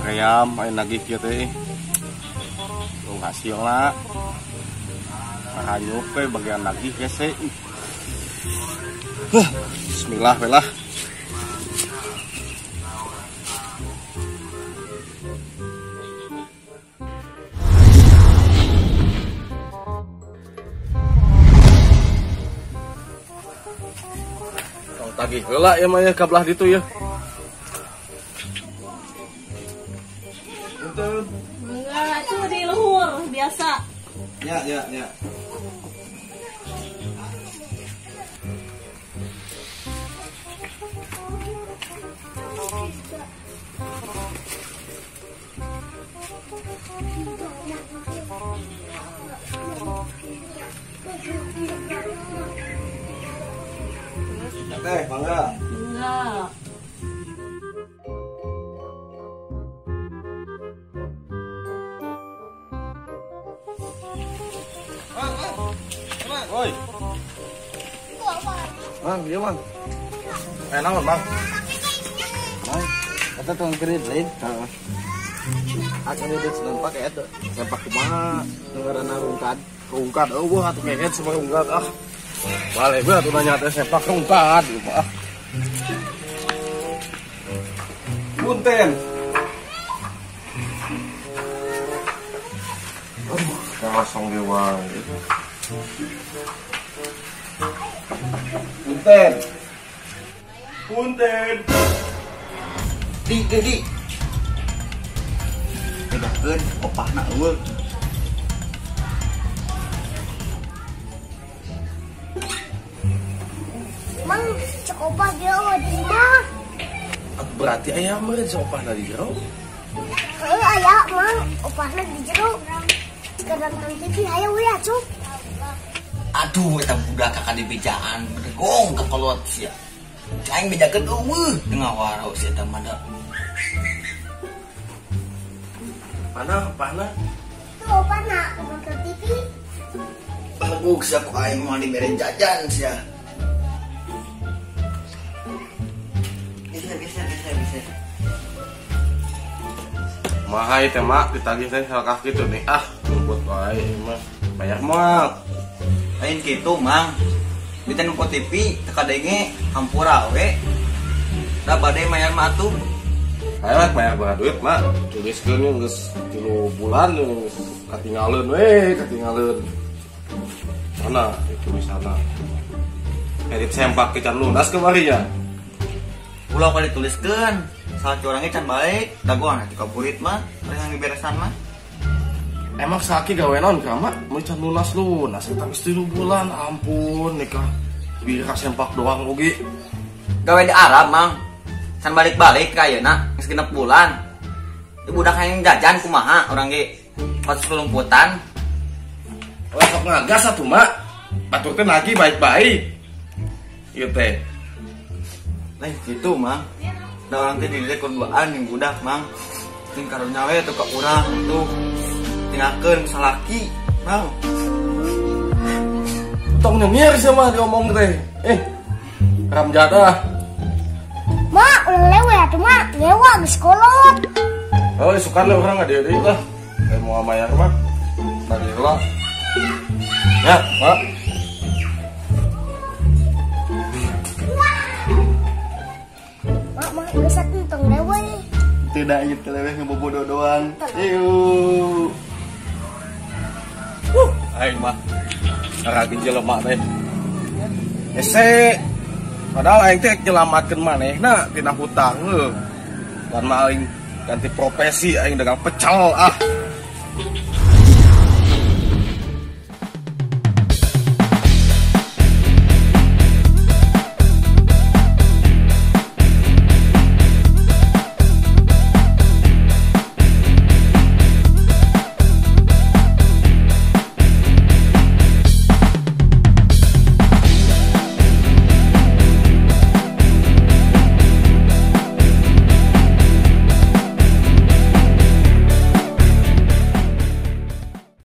Ream aing nagih kieu teh. Lu hasilna. Hanyuk we bagian nagih hese. Bismillah we lah. Tong tagih heula ya mah ya ka belah ditu ya. Enggak, itu di luhur biasa. Ya, ya, ya. Teh, mangga. Enggak. Oi. Mang, iya mang. Naon, Mang? Mang, eta tukang kredit lain. Heeh. Aku kredit sempak ya tuh. Sempak kumaha? Ngaranna rungkad. Rungkad eueuh atuh kehet semua rungkad ah. Balik we atuh nanya teh sempak rungkad gitu ah. Punten. Aduh, kosong ge wae. Punten. Punten. Di, di, di. Bedakeun opahna eueuh. Mang, cek opah dia eueuh di imah. Berarti aya meureun si opahna di jero. Heuh aya, Mang, opahna di jero. Sekarang nonton TV hayo we atuh. Aduh, eta budak kakak di bejaan, bedegong ka kolot sia. Aing bejakeun eueuh, tengah warau sia eta mah da. Mana opahna? Tuh opahna nonton TV. Balegug sia ku aing mah dibere jajan sia. Geser, geser, geser, geser. Mahai teh mak ditagih teh salakah kitu nih. Ah, buat wae mah. Bayar moal. Lain kitu, Mang. Biten nempo TV teu kadenge hampura we. Da bade mayar mah atuh. Bayar bayar bayar duit, Mak. Tuliskeun ye geus 3 bulan geus katingaleun we, katingaleun. Mana tulisanna? Edit sempak ke can lunas kamari nya. Ulah ka dituliskeun. Salah curangnya can baik, dagoan atuh kaburit mah, yang diberesan mah. Emang saki gawe naon ka mak? Mun can lunas lunas eta geus 3 bulan, ampun nikah. Bira sempak doang oge. Gawe di Arab, Mang. Can balik-balik ka ayeuna geus 6 bulan. Ieu budak hayang jajan kumaha urang ge. Pas kelumputan. Oh, sok ngagas atuh, Mak. Batur teh nagih baik-baik. Ieu teh. Lain kitu, Mang. Da urang teh dilirik kuduaan jeung budak, Mang. Jeung karunya we atuh ka urang tuh. Tinggalkeun salaki, Mang. Tong nyengir sama diomong teh. Ramjada. Mak, ulah lewe atuh, Mak. Ngewa geus kolot. Oh, sukan le urang ngadeui lah. Mau bayar mah. Tagih heula. Ya, Mak. Mak, mak geus atuh tong lewe. Tidak ieu teh leweh ngebobodo doang. Ieu. Aing mah ragin jelema teh. Hese. Padahal aing teh nyelamatkeun manehna tina hutang heuh. Dan mah aing ganti profesi aing dagang pecel ah.